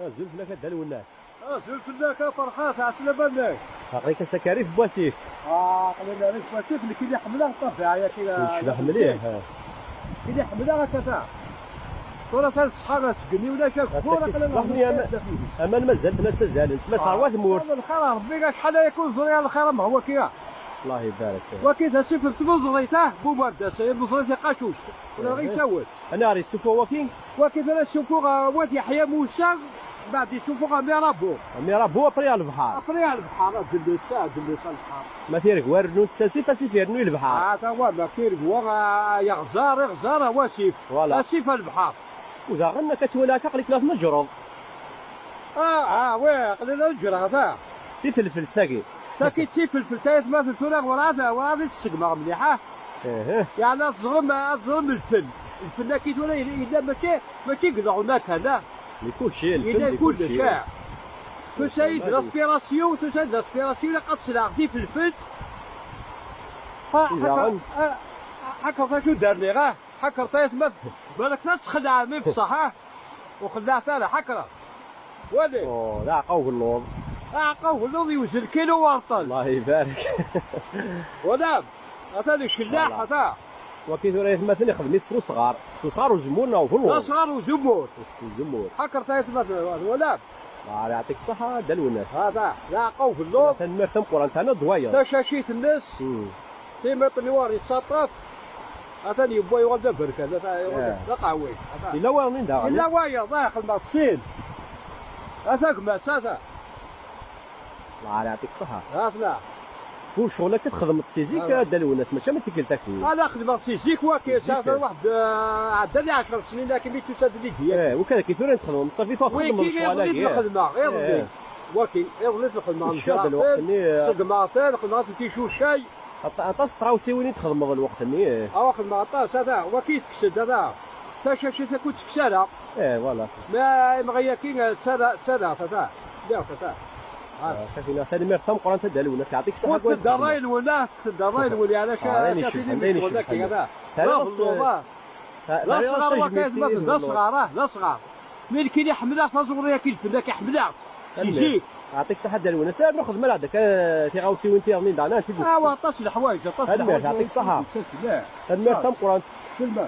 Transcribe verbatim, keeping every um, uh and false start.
Azul fell-ak a Dda Lwennas. Azul fell-ak a Ferḥat, ɛeslama-nnek. Aql-ik ass-a rrif n wasif. Ah, aql-i rrif n wasif, nekk i ḥemmleɣ ṭṭabiɛa-agi. Tecbeḥ mliḥ, ha. Nekk i ḥemmleɣ akka ta. Tura ta ṣṣeḥḥa, asegmi ulac agbur, aql-i rrif n wasif. Aman mazal-ten ad ttazzalen, tella terwa tmurt. Lxir a Rebbi, acḥal aya ur ẓriɣ lxir am wagi. Allah ibarek. Wagi d asif n tmeẓrit, ah, bu Merdas, ay tmeẓrit i Qacuct. Ula ɣ-isawel. Aniɣer yessufuɣ waki? Waki tura ssufuɣ, uh, Wat Yeḥya Musa, mbeɛd yessufuɣ Amirabo. Amirabo, après ar lebḥer. Après ar lebḥer, ad d-nnes, ad d-nnes ar lebḥer. Ma tirgwa rnunt s asif, asif irnu i lebḥer. Ah, tawa, ma tirgwa, ah, yeɣẓar, iɣẓar, a wasif. Voilà. Asif a lebḥer. U daɣen, akka ttwaliɣ akka, aql-ik la tneǧreḍ. Ah, ah, oui, aql-i la neǧreɣ, ta. Si telfelt tagi. Tagi d si telfelt, ay atmaten, tura werɛad, werɛad i tt-segmeɣ mliḥ, ah. Yeɛni ad teẓrem, ad teẓrem lfen. Lfen-agi tura yella, yella mačči, mačči deg leɣna kan, ah. Di kulci, lfen. Yella di kulci, kulci, ah. Tusa-yi-d l'aspiration, tusa-yi-d l'aspiration, ilaq ad tesleɣ di telfelt. Ha, ḥaker, ha, ḥaker acu d-rniɣ, ah. Ḥaker tayet ma, balak la txelɛem i beṣṣeḥ, ah. Ur xelɛet ara, ḥaker. Wali. Oh, d aɛeqqa ugelluḍ. Aɛeqqa ugelluḍ yewzel kilu warṭel. Allah ibarek. Wala, atan icellaḥ, voilà. Ata. Waki tura aytmaten ixdem-it s usɣar. S usɣar uzemmur neɣ ugelluḍ? D asɣar uzemmur. Uzemmur. Ḥaker taytmaten, wala. Ah, yeɛṭik ṣṣeḥḥa, Dda Lwennas. Ata, d aɛeqqa ugelluḍ. Tanemmirt tameqqrant, ɛni d wayeḍ. Tacacit-nnes. Hmm. Timiṭ n war yettaṭṭaf, atan yewwa yuɣal d aberkan, atan yuɣal d aqehwi. Yella wayeḍ daɣen? Yella wayeḍ, ah, xedmeɣ-t sin. Ata gma-s, ata. Allah yeɛṭik ṣṣeḥḥa. Ata. Ur ccɣel akka txedmeḍ si zik, a Dda Lwennas, mačči am tikkelt akkin. Ala xedmeɣ si zik waki, zik, ata waḥed, eh, ɛeddan i ɛecr snin akken mi tusa-d Lidya. Eh, wikad akka tura i txedmeḍ, ṣafi tura txedmeḍ lecɣal-agi. Wiki iḍelli t-xedmeɣ. Eh. Waki, iḍelli t-xedmeɣ. Ncab lweqt-nni, eh, ṣeggmeɣ-ten, xedmeɣ-ten ticucay. Aṭ-, aṭas n tɣawsiwin i txedmeḍ lweqt-nni, eh. Awa xedmeɣ aṭas, ata, waki tekkes-d, ata. Tacacit akk ur tekkes ara. Eh, voilà. Ma imɣi-yaki, eh, ttarra, ttarra, ata. Lliɣ, ata. Ah, Safina, tanemmirt tameqqrant a Dda Lwennas, yeɛṭik ṣṣeḥḥa. Ur tedderray lwella, tedderray lwella, ala ca-, ah, d ayen icebḥen, d ayen icebḥen. Ata. D asɣar waki, d asɣar, ah, d asɣar. Mi nekkini ḥemmleɣ taẓuri-agi, lfen-agi ḥemmleɣ-tt. Si zik. Yeɛṭik ṣṣeḥḥa a Dda Lwennas. Rnu xdem ara d akka tiɣawsiwin tiɣnin daɣen, ad tt-id-nefk. Awa, aṭas n leḥwayeǧ, aṭas n leḥwayeǧ. Tanemmirt, yeɛṭik ṣṣeḥḥa. Tanemmirt tameqqrant. Selma.